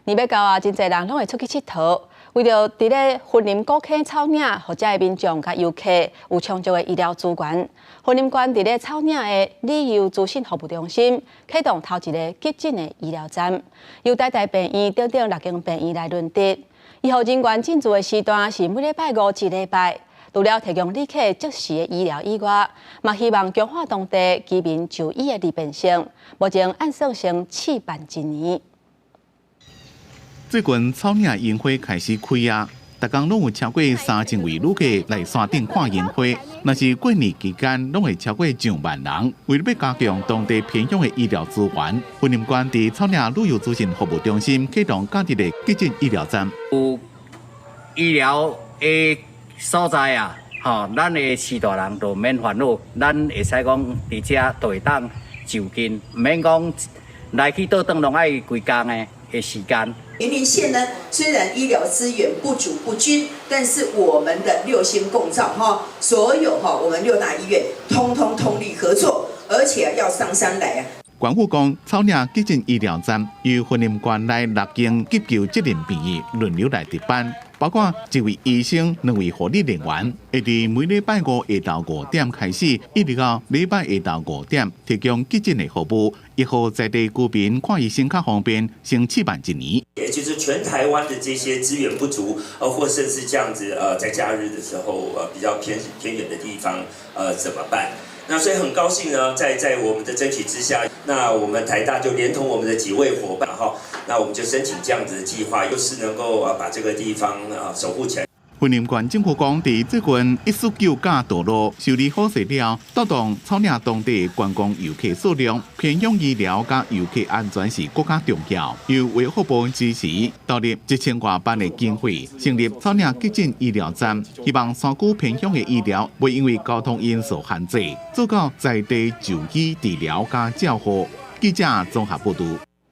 年欲到啊，真濟人攏會出去𨑨迌。為著佇咧雲林古坑草嶺，予遮的民眾佮遊客有充足的醫療資源。雲林縣佇咧草嶺的旅遊資訊服務中心啟動頭一个急診的醫療站，由台大病院等等六間病院來輪值。醫護人員進駐的時段是每禮拜五至禮拜。除了提供旅客即時的醫療以外，嘛希望強化當地居民就醫的利便性。目前按算先試辦一年。最近草嶺櫻花開始開啊，逐工攏有超過3000位旅客來山頂看櫻花。若是過年期間，攏會超過上萬人。為了欲加強當地偏鄉的醫療資源，雲林縣佇草嶺旅遊資訊服務中心啟動假日的急診醫療站。有醫療的所在啊，吼，咱的序大人就免煩惱，咱會使講佇遮就會當就近，毋免講來去倒轉攏愛規工的時間。雲林縣呢，雖然醫療資源不足不均，但是我們的六星共照哈，所有哈我們六大醫院通通通力合作，而且要上山來啊。縣府講，草嶺急診醫療站由雲林縣內六間急救責任病院輪流來值班，包括一位醫生、兩位護理人員，會佇每禮拜五下晝5點開始，一直到禮拜下晝5點，提供急診的服務，予在地居民看醫生較方便，先試辦一年。也就是全台灣的這些資源不足，或甚至這樣子，在假日的時候，比較偏遠的地方，怎麼辦？那所以很高興呢，在我們的爭取之下，那我們台大就連同我們的幾位夥伴哈，那我們就申請這樣子的計劃，又是能夠啊把這個地方啊守護起來。雲林縣政府講，佇最近一四九甲道路修理好勢了，帶動草嶺當地觀光遊客數量，偏鄉醫療佮遊客安全是閣較重要。由衛福部支持，投入1000外萬的經費，成立草嶺急診醫療站，希望山區偏鄉的醫療袂因為交通因素限制，做到在地就醫治療佮照護。記者綜合報導。